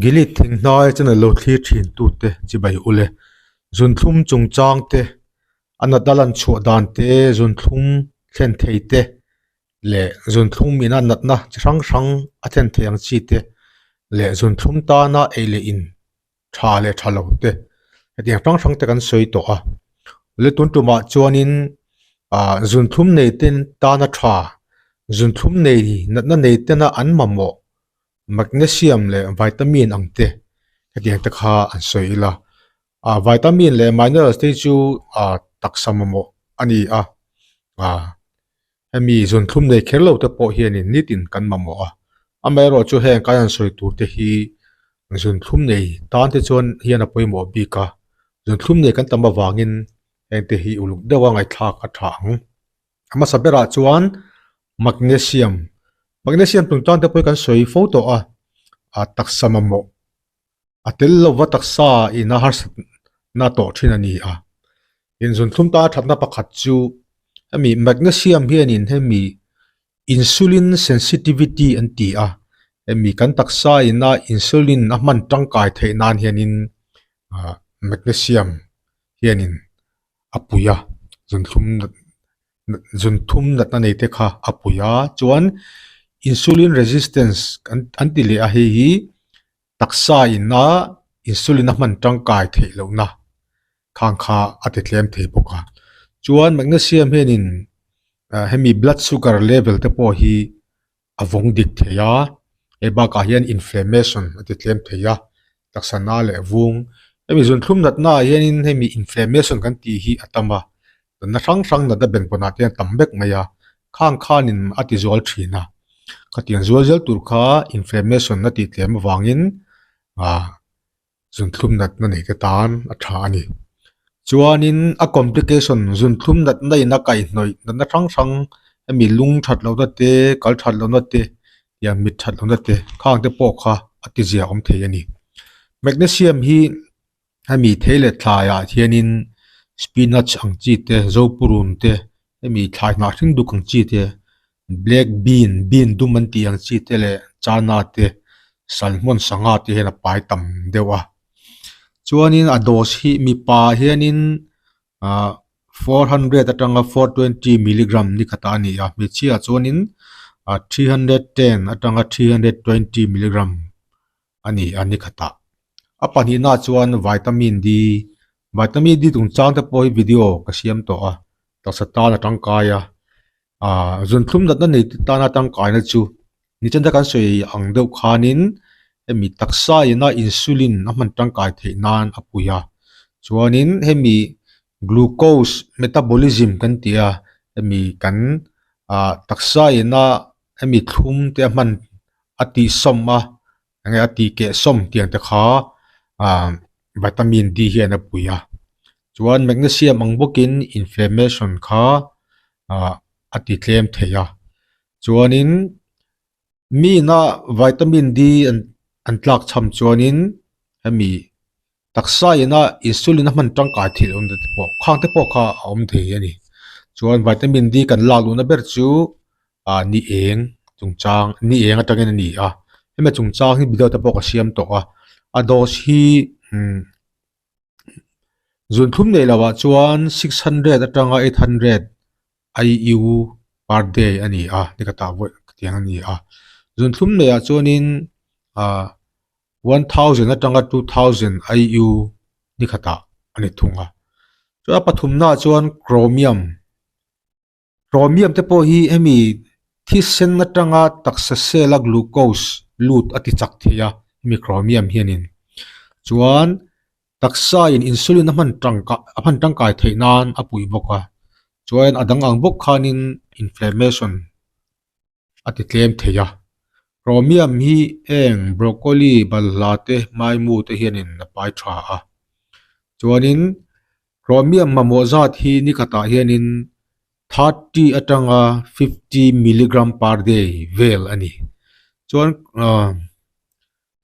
Gilead thing hnai channel lo thlir thin tute chibai ule zunthlum chungchang te a natna lan chhuah dan te zunthlum thlen thei te leh zunthlum ina natna chi hrang hrang a thlen thei ang chi te leh zunthlum tana ei leh in tha leh tha lo te hetiang hrang hrang te kan sawi tawh a le tun tumah chuanin ah zunthlum nei te tana tha zunthlum nei natna nei tena an mamawh magnesium leh vitamin ang te hetiang te kha an sawi ila ah vitamin leh minerals te hi chu ah taksa mamawh a ni a ah hemi zunthlum nei kher lo te pawh hianin nitin kan mamawh a amaherawh chu heng kan han sawi tur te hi zunthlum nei tan te chuan hian a pawimawh bik a zunthlum nei kan tam avangin heng te hi uluk deuh a ngaihthlak a tha ang. A hmasa berah chuan magnesium magnesium tum tan te pawh hi kan sawi fo tawh a ah taksa mamawh a tel lova taksa ina harsat na tawh thin a ni a inzunthlum tan a thatna pakhat chu hemi magnesium hianin hemi insulin sensitivity an ti a hemi kan taksa ina insulin a hman tangkai theih nan hianin ah magnesium hianin a pui a zunthlum zunthum natna nei te kha a pui a chuan insulin resistance an an ti leh a hei hi taksa ina insulin a hman tangkai theih lohna khang kha a ti tlem thei bawk a chuan magnesium hianin ah hemi blood sugar level te pawh hi a vawng dik thei a hei bakah hian inflammation a ti tlem thei a taksa na leh vung hemi zunthlum natna ah hianin hemi inflammation kan tih hi a tam a natna hrang hrang natna ben pawnah te hian a tam vek mai a khang khanin a ti zual thin a khatiang zual zel tur kha inflammation a tih tlem avangin ah zunthlum natna nei te tan a tha a ni. Chuanin a complication zunthlum natna in a kaihhnawih natna hrang hrang hemi lung that lohna te kal that lohna te tiang mit that lohna te khang te pawh kha a ti zia awm thei a ni. Magnesium hi hemi thei leh thlaiah hianin spinach ang chi te zopurun te hemi thlai hnah hring duk ang chi te black bean bean dum an tih ang chi te leh chana te salmon sangha te hian a pai tam deuh a chuanin a dose hi mipa hianin ah 400 atanga 420 milligram ni khatah a ni a hmeichhia chuanin ah 310 atanga 320 milligram a ni a ni khatah a pahnihna chuan vitamin D vitamin D chungchang te pawh hi video ka siam tawh a taksa tan a tangkai a ah zunthlum natna nei te tana tangkaina chu nichen te kan sawi ang deuh khanin hemi taksa ina insulin a hman tangkai theih nan a pui a chuanin hemi glucose metabolism kan tih a hemi kan ah taksa ina hemi thlum te a hman a tih sawm a enge a tih keh sawm tiang te kha ah vitamin D hian a pui a chuan magnesium ang bawkin inflammation kha ah a ti tlem thei a chuanin mi ina vitamin D an an tlak cham chuanin hemi taksa ina insulin a hman tangkai thil awm te pawh khang te pawh kha a awm thei a ni chuan vitamin D kan lak luhna ber chu ah ni eng chungchang ni eng atangin a ni a hemi chungchang hi video te pawh ka siam tawh a a dose hi umm zunthlum neih loh ah chuan 600 atanga 800 IU per day a ni a ni ka tah vawi tiang a ni a zunthlum neih ah chuanin ah 1000 atanga 2000 IU ni khatah a ni thung a chuan a pathumna ah chuan chromium chromium te pawh hi hemi thisen atanga taksa cell a glucose lut a ti chak thei a hemi chromium hianin chuan taksa in insulin a hman tangkai a hman tangkai theih nan a puih bawk a chuan a dang ang bawk khanin inflammation a ti tlem thei a chromium hi eng broccoli balhla te hmaimu te hianin a pai tha a chuanin chromium mamawh zat hi ni khatah hianin 30 atanga 50 milligram per day vel a ni chuan ah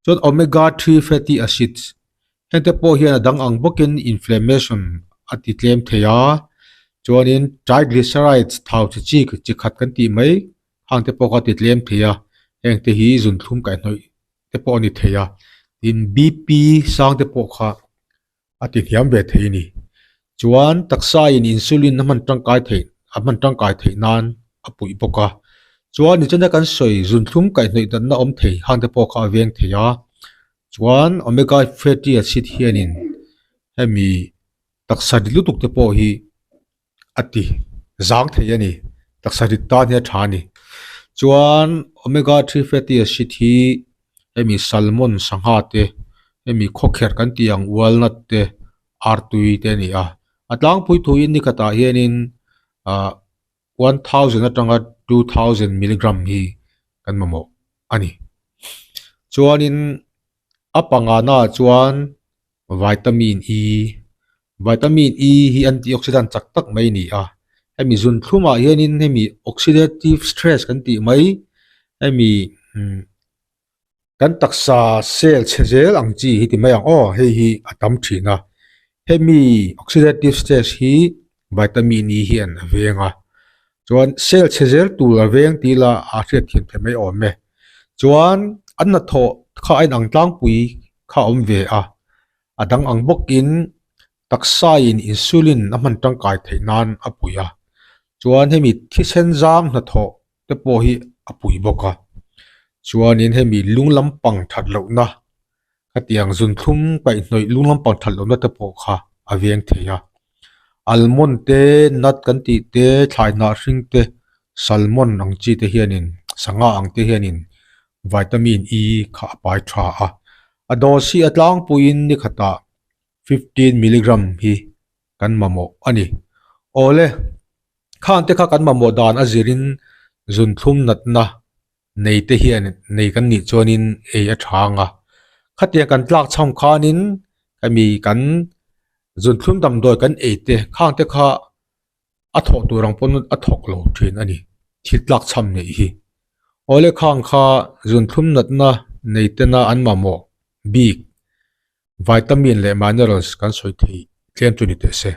chuan omega 3 fatty acids heng te pawh hian a dang ang bawkin inflammation a ti tlem thei a chuanin triglycerides thau chi chi chi khat kan tih mai hang te pawh kha a ti tlem thei a heng te hi zunthlum kaihhnawih te pawh a ni thei a. Tin BP sang te pawh kha a ti hniam ve thei a ni. Chuan taksa in insulin a hman tangkai theih a hman tangkai theih nan a puih bawk a. Chuan nichina kan sawi zunthlum kaihhnawih natna awm thei hang te pawh kha a veng thei a. Chuan omega fatty acid hianin hemi taksa rit lutuk te pawh hi a ti zang thei a ni taksa rit tan hi a tha a ni chuan omega three fatty acid hi hemi salmon sangha te hemi khawkherh kan tih ang walnut te artui te a ni a a tlangpui thuin ni khatah hianin ah 1000 atanga 2000 milligram hi kan mamawh a ni. Chuanin a pangana ah chuan vitamin E vitamin E hi antioxidant chak tak mai a ni a hemi zunthlum ah hianin hemi oxidative stress kan tih mai hemi umm Kan taksa cell chhe zel ang chi hi ti mai ang aw, hei hi a tam thin a. Hemi oxidative stress hi vitamin E hian a veng a. Chuan cell chhe zel tur a veng tih ila a hriat thiam theih mai awm e. Chuan an hnathawh kha a inang tlangpui kha a awm ve a. A dang ang bawkin taksain insulin a hman tangkai theih nan a pui a. Chuan hemi thisen zam hnathawh te pawh hi a pui bawk a chuanin hemi lung lampang that lohna khatiang zunthlum kaihhnawih lung lampang that lohna te pawh kha a veng thei a almond te nut kan tih te thlai hnah hring te salmon ang chi te hianin sangha ang te hianin vitamin E kha a pai tha a a dose hi a tlangpuiin ni khatah 15 milligram hi kan mamawh a ni. Awle, khang te kha kan mamawh dan a zirin zunthlum natna nei te hian nei kan nih chuanin ei a tha ang a. Khatiang kan tlak chham khanin hemi kan zunthlum damdawi kan ei te khang te kha a thawh tur ang pawn a thawk lo thin a ni thil tlak chham neih hi. Awle khang kha zunthlum natna nei tena an mamawh bik Vitamin leh minerals kan sawi theih tlem chu ni teh se.